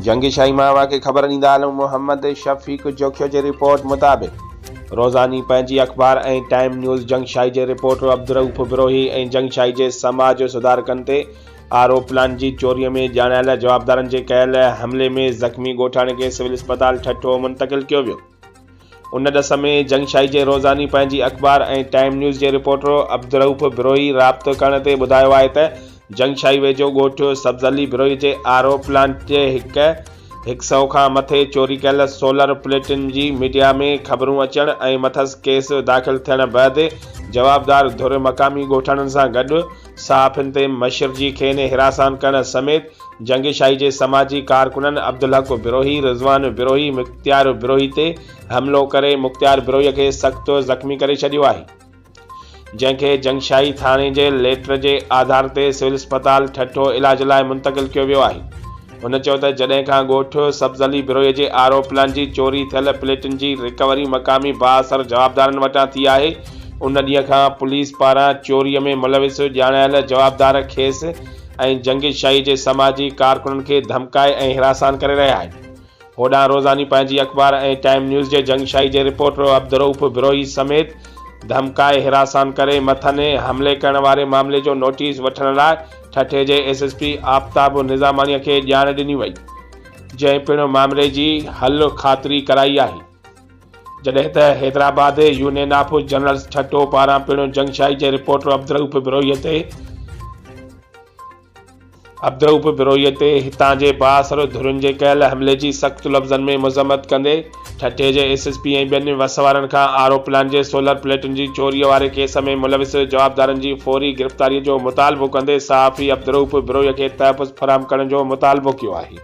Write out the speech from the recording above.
جنگشاهي مان اوهان کي خبر ڏيندا هلون محمد شفيق جوکيو جي رپورٽ مطابق روزاني پنهنجي اخبار ۽ ٽائيم نيوز جنگشاهي جي رپورٽر عبدالرئوف بروهي ۽ جنگشاهي جي سماج سڌارڪن تي آر او پلانٽ جي چوري ۾ ڄاڻايل جوابدارن جي ڪيل حملي ۾ زخمي ڳوٺاڻي کي سول اسپتال ٺٽو منتقل ڪيو ويو. ان ڏس ۾ جنگشاهي جي روزاني پنهنجي اخبار ۽ ٽائيم نيوز جي رپورٽر عبدالرئوف بروهي رابطو ڪرڻ تي ٻڌايو آهي ته جنگشاهي ويجهو ڳوٺ سبز علي بروهي جي آر او پلانٽ جي هڪ هڪ سئو کان مٿي چوري ڪيل سولر پليٽن جي ميڊيا ۾ خبرون اچڻ ۽ مٿس ڪيس داخل ٿيڻ بعد جوابدار ڌر مقامي ڳوٺاڻن سان گڏ صحافين تي مشرجي کين هراسان ڪرڻ سميت جنگشاهي جي سماجي ڪارڪنن عبدالحق بروهي، رضوان بروهي، مختيار بروهي تي حملو ڪري مختيار بروهي کي سخت زخمي ڪري ڇڏيو آهي، جنهن کي جنگشاهي ٿاڻي جي ليٽر جي آڌار تي سول اسپتال ٺٽو علاج لاء منتقل ڪيو ويو آهي. هن چيو ته جڏهن کان ڳوٺ سبز علي بروهي جي آر او پلانٽ جي چوري ٿيل پليٽن جي رڪوري مقامي بااثر جوابدارن وٽان ٿي آهي ان ڏينهن کان پوليس پاران چوري ۾ ملوث ڄاڻايل جوابدار کيس ۽ جنگ شاهي جي سماجي ڪارڪنن کي ڌمڪائي ۽ هراسان ڪري رهيا آهن. هوڏانهن روزاني پنهنجي اخبار ۽ ٽائيم نيوز جي جنگشاهي جي رپورٽر عبدالرئوف بروهي سميت ڌمڪائي هراسان ڪري مٿن حملي ڪرڻ واري معاملي جو نوٽيس وٺڻ لاء ٺٽي جي ايس ايس پي آفتاب نظاماڻي کي ڄاڻ ڏني وئي جنهن پڻ معاملي جي حل خاطري ڪرائي آهي. جڏهن ته Hyderabad union of generals Thatta پاران پڻ جنگشاهي جي رپورٽر عبدالرئوف بروهي تي عبدالرئوف بروهي تي هتان جي بااثر ڌرين جي ڪيل حملي جي سخت لفظن ۾ مذمت ڪندي ٺٽي جي ايس ايس پي ۽ ٻين وس وارن کان آر او پلانٽ جي سولر پليٽن جي چوري واري ڪيس ۾ ملوث جوابدارن جي فوري گرفتاري جو مطالبو ڪندي صحافي عبدالرئوف بروهي کي تحفظ فراهم ڪرڻ جو مطالبو ڪيو آهي.